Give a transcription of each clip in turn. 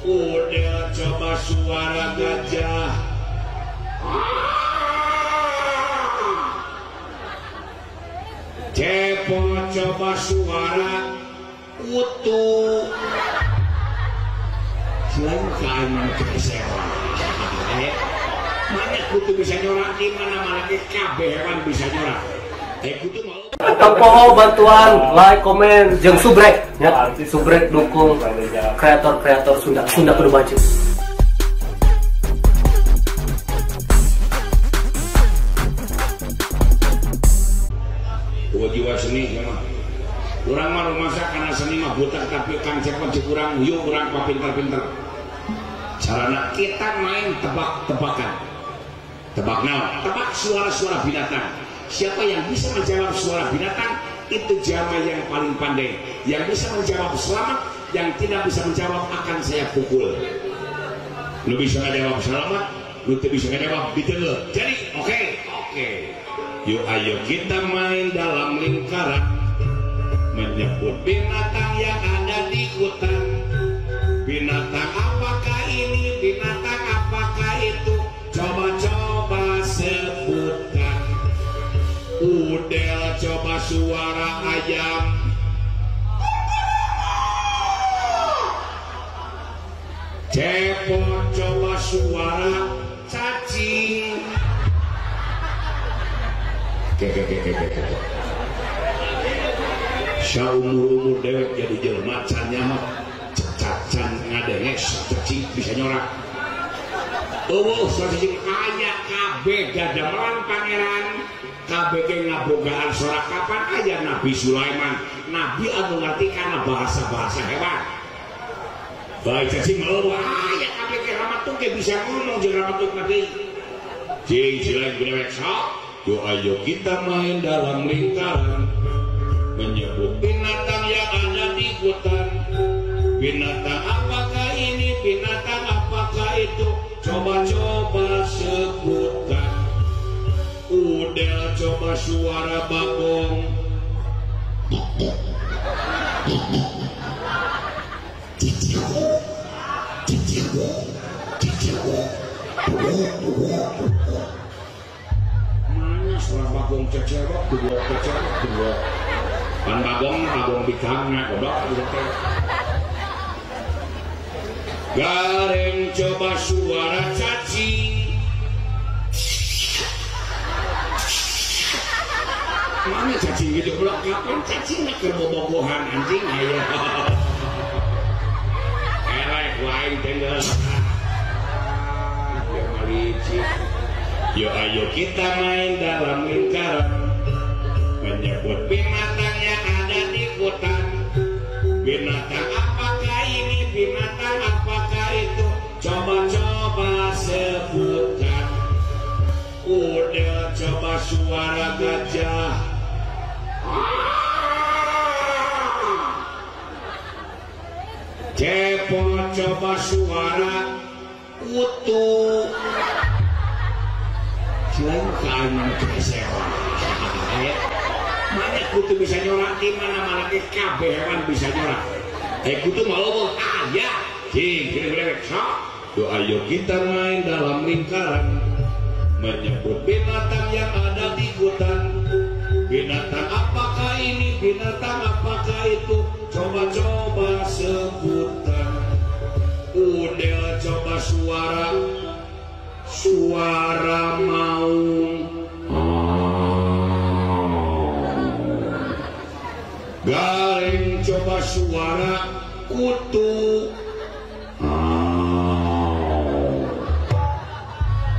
Udah coba suara gajah. Cepo coba suara kutu. Selain kain kesewa. Mana kutu bisa nyorak di mana-mana kabeh hewan bisa nyorak. Kutu mau. Tong bantuan, like, komen, jeung subrek ya. Subrek dukung kreator-kreator Sunda, Sunda kudu maju. Jiwa seni mah. Urang mah rumasa karena seni mah buta tapi kang cepet kurang yuk urang pinter-pinter. Sarana kita main tebak-tebakan. Tebak naon? Tebak suara-suara binatang. Siapa yang bisa menjawab suara binatang itu jama yang paling pandai. Yang bisa menjawab selamat, yang tidak bisa menjawab akan saya pukul. Lu bisa ngajawab selamat, lu tidak bisa ngajawab diteul. Jadi, oke. Yuk ayo kita main dalam lingkaran, menyebut binatang yang ada di hutan. Binatang apakah ini, binatang apakah itu? Coba-coba sebutkan. Udel coba suara ayam. Cepot coba suara cacing. Keke. Saumur-umur dewek jadi jelema can nyaho cacan ngadenge cacing bisa nyorak. Eueuh cacing aya kabeh gadamelan pangeran. Kabeh ge ngabogaan sorak kapan aya Nabi Sulaiman. Nabi anu ngerti kana bahasa-bahasa hewan. Baik cacing eueuh aya kabeh ge ramatung ge bisa ngomong jeung ramatung deui. Cing silain dewek sok. Yo ayo kita main dalam lingkaran, menyebut binatang yang ada di hutan. Binatang apakah ini, binatang apakah itu? Coba-coba sebutkan. Udel coba suara bagong. Mana suara bagong cecerok, dua cecerok, dua. Pan bagong, bagong bikangna, goblok gitu teh. Gareng coba suara cacing. Mana cacing gitu goblok, kapan cacing nak keur bobogohan anjing aya. Eleh wae teh. Ya malicik. Yo ayo kita main dalam lingkaran, menyebut binatang yang ada di hutan. Binatang apakah ini, binatang apakah itu? Coba-coba sebutkan. Udah coba suara gajah. Cepot coba suara kutu. Selain kain kesewa. Mana kutu bisa nyorak di mana-mana kabeh hewan bisa nyorak. Kutu mau aya. Cing, gede-gede sok. Yo ayo kita main dalam lingkaran, menyebut binatang yang ada di hutan. Binatang apakah ini, binatang apakah itu? Coba-coba sebutkan. Udel coba suara suara maung. Gareng coba suara kutu.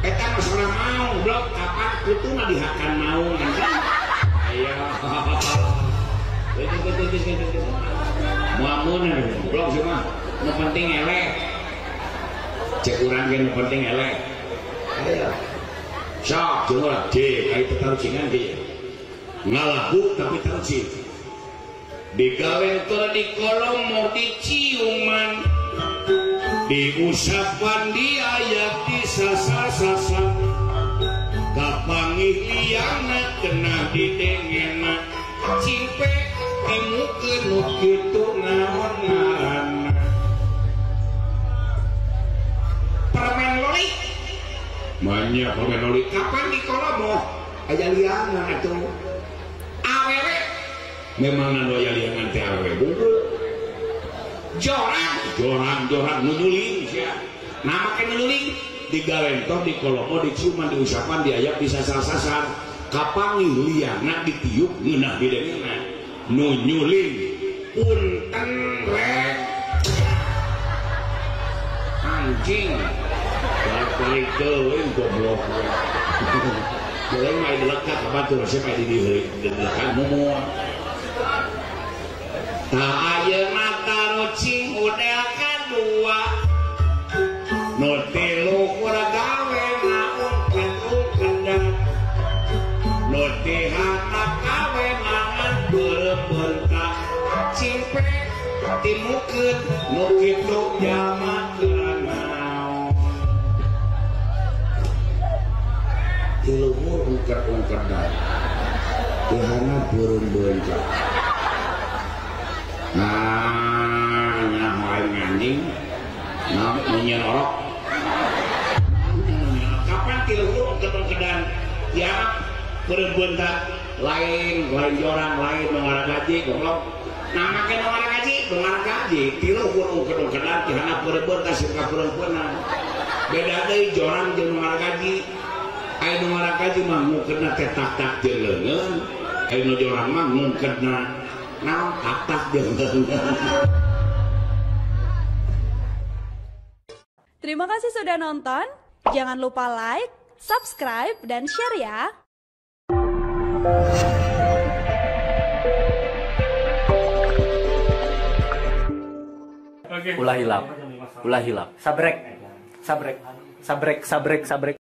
Eta mah suara maung, blok kapan kutuna dihakan maung anjing. Ayo. Muamun blok semua. Nu penting eleh. Cek urang ge nu penting eleh. Ayo. Sok jeung urang cek aya tetarucingan ge. Ngalagu tapi tarucing. Digalentor di kolom mau diciuman, diusapan diayak disasa-sasa, kapangih liana kena didengena, cimpe dimukeun nu kitu naon ngaranna. Banyak pemain kapan di kolomo aya liangan atuh awewe memang anu aya liangan teh awewe bungkul jorang jorang jorang nu nyuling sia nama ke nyuling digalentor di kolomo diciuman diusapan diayak disasar-sasar kapanggih liangan ditiup ngeunah didengena nu nyuling punten rek anjing balik teuing goblok. Boleh mah dilekat ka batur resep aya di dieu dilekat momoa. Tah ayeuna tarucing udel kadua. Nu tilu kurang gawe ngaungket-ungkedan. Nu tihatap gawe mangan beureum-beuntak. Cimpe timukeun nu kitu jalma keur naon. Tiluhur ungker-ungkerdan tihana beureum-beuntak. Nah, nyaho aing anjing. Nah, nyeun orok. Kapan tiluhur ungker-ungkerdan tiap beureum-beuntak lain, lain jorang, lain nu ngaragaji goblok. Nah, make nu ngaragaji, nu ngaragaji tiluhur ungker-ungkerdan tihana beureum-beuntak sieun ka beureum-beunang. Beda deui jorang jeung nu ngaragaji. Aya nu ngaragaji mah ngungkedna teh tak-tak jeung leungeun, aya nu jorang mah ngungkedna naon tak-tak jeung leungeun. Terima kasih sudah nonton. Jangan lupa like, subscribe, dan share ya. Ulah hilap, ulah hilap. Sabrek, sabrek, sabrek, sabrek, sabrek.